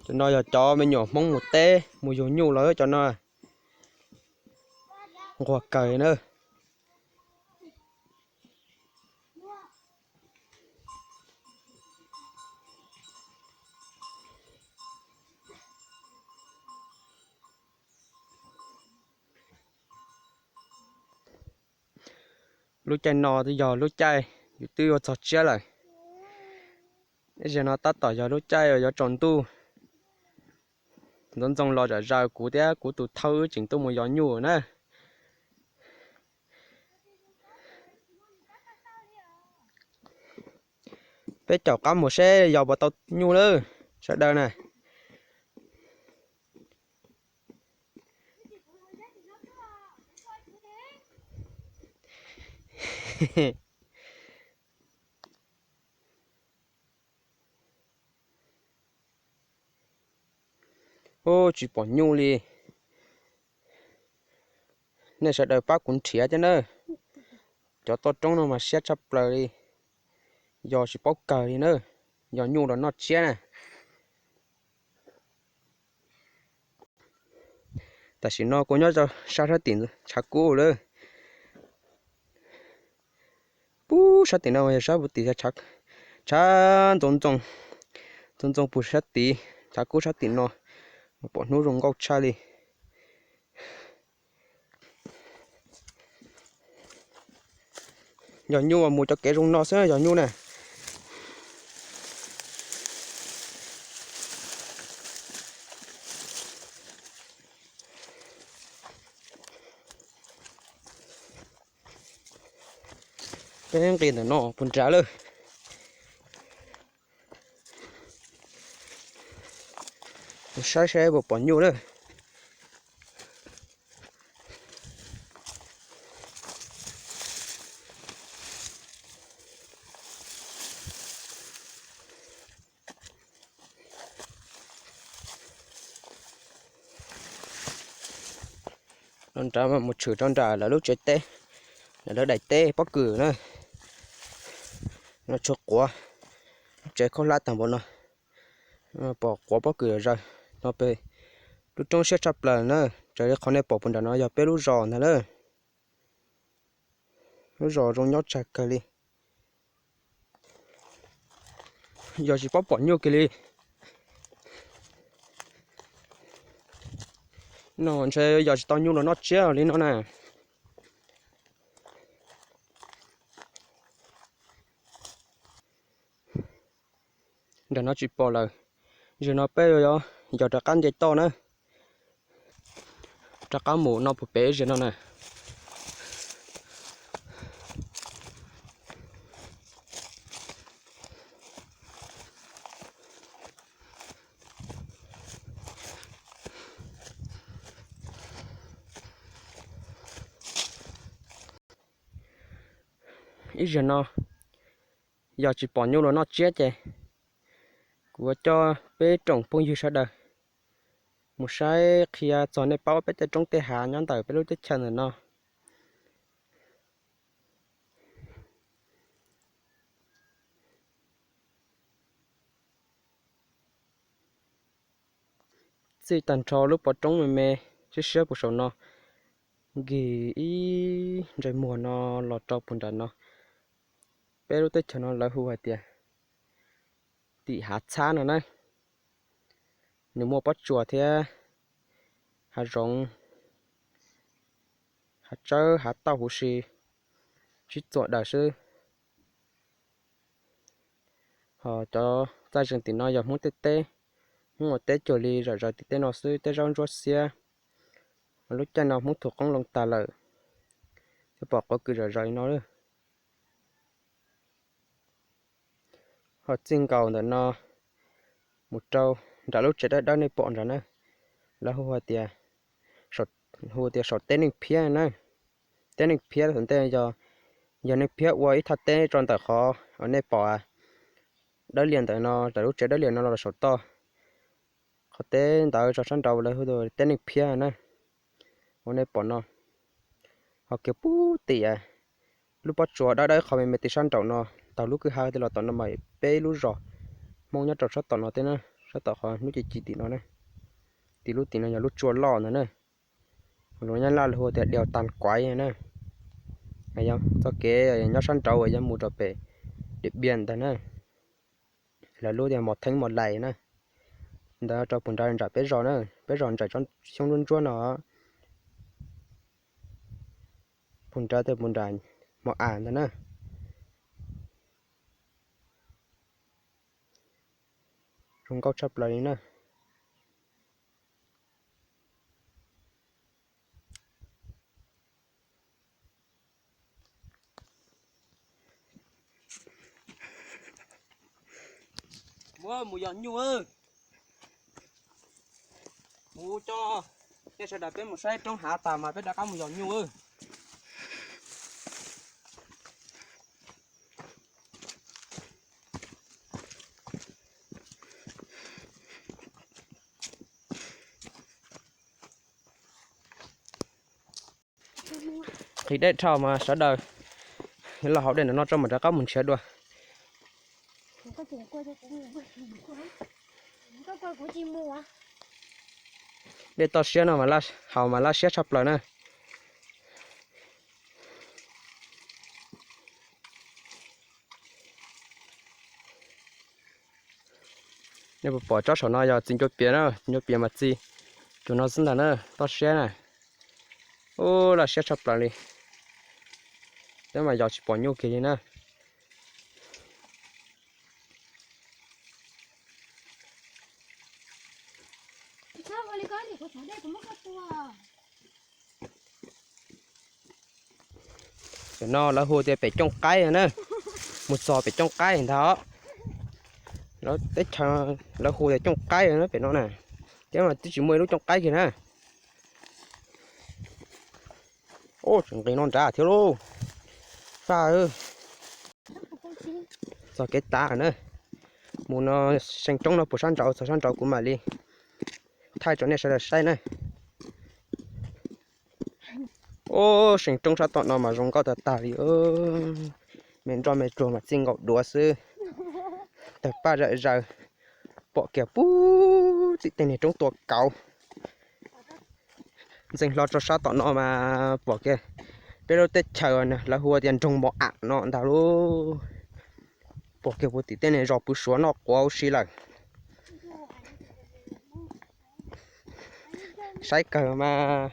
Cov no yog cov me nyuam Hmoob mus teb mus yug nyuj los cov no. Nquag kawg na. Lub caij no yog lub caij yus twb yuav txog tsiab lawm. Zaum no tab tom yog lub caij uas yuav tsaus ntuj, ntxoov ntxoo los zom zaws, kuv thiab kuv tus thawj wb tseem tuaj mus yos nyuj na. Peb caum qab mus seb yos puas tau nyuj lawm sawv daws na. Ub, tsis pom nyuj li. Nej sawv daws pab kuv nrhiav thiab na. Cov toj roob no mas siab tshaj plaws li. Yos tsis paub kawg li na. Yos nyuj los noj tsiab na. Tam sim no kuv nyob rau sab sab tim tshav kub lawm. Pub sab tim no yog sab pus tim tshav, tshav ntxoov ntxoo, ntxoov ntxoo pus sab tid, tshav kub sab tim no, pom hnub zoo nkauj tshaj li. Yog nyuj mus cov kev zoo no xwb yog nyuj na. Peb nqis ntawm no puas nrad lawm. Saib saib puas pom nyuj lawm. Rau nrad mas mus tshwm rau nram lawv lub tsev teb, lawv daim teb pob kws na. No tshuav quav, lub tsev khaub hlab tag npaum no, pom quav pob kws zom zaws. No pem lub roob siab tshaj plaws na, raws li qhov nej pom puag nram no yog peb lub zos ntag na. Lub zos zoo nyob tsawg kawg li. Yog tsis paub pom nyuj kiag li. No ntshe yog tsis tau nyuj los noj tsiab li no na. Nram no tsis pom lawm. Zaum no peb yuav yos rov qab nce toj na, rov qab mus no puag pem zaum no na. Ib zaug no yog tsis pom nyuj los noj tsiab ces kuv yuav coj peb tsoom phooj ywg sawv daws mus saib qhia txog nej paub peb tej roob tej hav nyob ntawm peb lub teb chaws ntawm no. Txij tag nrho lub pov roob me me siab siab puag saum no, nkig ib ntsais muag no los rau puag nram no. Peb lub teb chaws no lawv hu hais tias tim hav txhab no na. Nws muaj pob tsuas thiab hav zoov, hav tsawb hav tauj huv si, tsib txuas daws xwb. Ho cov txaj zeeg tim no yog Hmoob tej teb, Hmoob ua teb cuag li zom zaws tim tej no xwb, tej zaub ntsuab xiab. Lub caij no Hmoob thu qoob loo tag lawm, thiaj pom quav kws zom zaws li no lawm. Ho txij nkaus ntawm no mus rau nram lub tsev dawb dawb nej pom nrad na, lawv hu tias, hu tias saum teb Neej Phiab na. Teb Neej Phiab thaum ntej yog, yog Neej Phiab ua ib thaj teb rau ntawm qhov uas nej pom dawb lias ntawm no, ntawm lub tsev dawb lias no los saum toj. Qhov teb ntawd rau sab nraud lawv hu teb Neej Phiab na, uas nej pom no. Ho kiag pub tim lub pob tsuas dawb dawb qhov me me tim sab nraum no, taug lub kwj ha tej los tom no mas peb lub zos Hmoob nyob rau sab tom no thiab na. Tab tom qhov hnub ci ci tim no na, tim lub tim no yog lub tsua loj ntag na. Lus Nyab Laj lawv hu tias đèo Tàn Quái na. Txoj kev nyob sab nraud uas yuav mus rau pem Điện Biên ntag na. Lawv lub tias Mò Theéng Mò Lais na. Ntawd rau puag nrad nram peb zos na, peb zos nram xyoob ntsuab ntsuab no. Puag nrad tej puag nram Mò Am ntag na. Zoo nkauj tshaj plaws li na. Mus yos nyuj, mus coj nej sawv daws peb mus saib roob hav tas mas peb rov qab mus yos nyuj. Nqhis dej dhau mas sawv daws los haus dej ntawm no tso mam rov qab mus nrhiav dua. Dej toj siab no haus mas laj siab tshaj plaws na. Nej puas pom tsob saum no yog txiv ncua pias na, txiv ncua pias mas txi cuag no xwb ntag na, toj siab na. Ub, laj siab tshaj plaws li. Peb mas yos tsis pom nyuj kiag li na. Tam no lawv hu tias pem Cooj Qaib na, mus txog pem Cooj Qaib ntag. Lawv teb chaws lawv hu tias Cooj Qaib na pem no na, thiab mas twb tsis muaj ib lub Cooj Qaib kiag na. Ub, tseem nqis no nrad thiab lauj. Faj, txog kev tav na. Mus no, seem roob no puag sab nraud, txog sab nraud kuv mam li thaij rau nej sawv daws saib na. Ub, seem roob sab tom no mas zoo nkauj tag tag li. Me nroj me tsuag mas txij nkaus duav xwb. Tawg paj zom zaws, pom kiag puag tim tej niag roob tua kauv. Ntxeev hlo rau sab tom no mas pom kiag peb lub teb chaws lawv hu tias nroog Mos Am no ntag lauj. Pom kiag puag tim tej niag zos pw suav noj quav huv si lawm. Saib kawg mas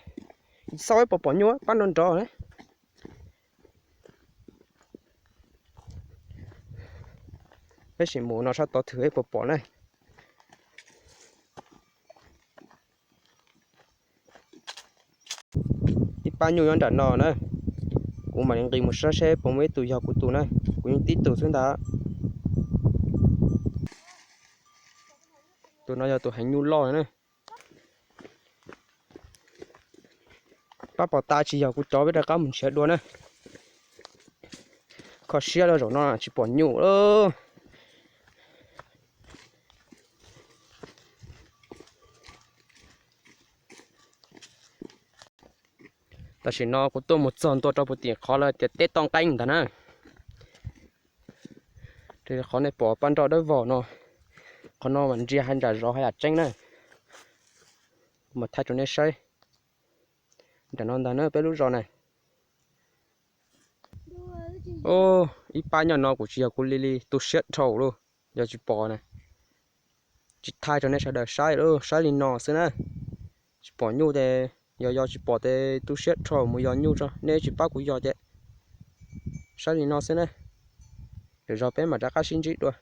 xauj ib puas pom nyuj pab nrov nrov na. Peb sim mus no sab tod thwm ib puas pom na. Ib pab nyuj nyob nram no na. Kuv mam li nqis mus saib seb puas muaj ib tug yog kuv tus na. Kuv yeej tib tug xwb ntag. Tus no yog tus heev nyuj loj na. Pab pom tas tsis yog kuv cov, peb rov qab mus nrhiav dua na. Kho siab lawm, zaum no tsis pom nyuj lawm. Tam sim no kuv tuaj mus txog ntua rau puag tim qhov lawv tias teb toj nqeeb ntag na. Qhov nej pom paj nroj dawb vog no, qhov no mas ntsia hais ntsam zov hais yam tseeb na. Kuv mam thaij rau nej saib. Nram no ntag na peb lub zos na. Ib pab nyob no kuv tsis yog kuv li li tu siab dhau lauj, yog tsis pom na. Tsis thaij rau nej sawv daws saib lauj, saib li no xwb na. Tsis pom nyuj ces yog yog tsis pom ces tu siab dhau mus yos nyuj tso, nej tsis pab kuv yos ces saib li no xwb na. Lwm zaus peb mam rov qab sib ntsib dua.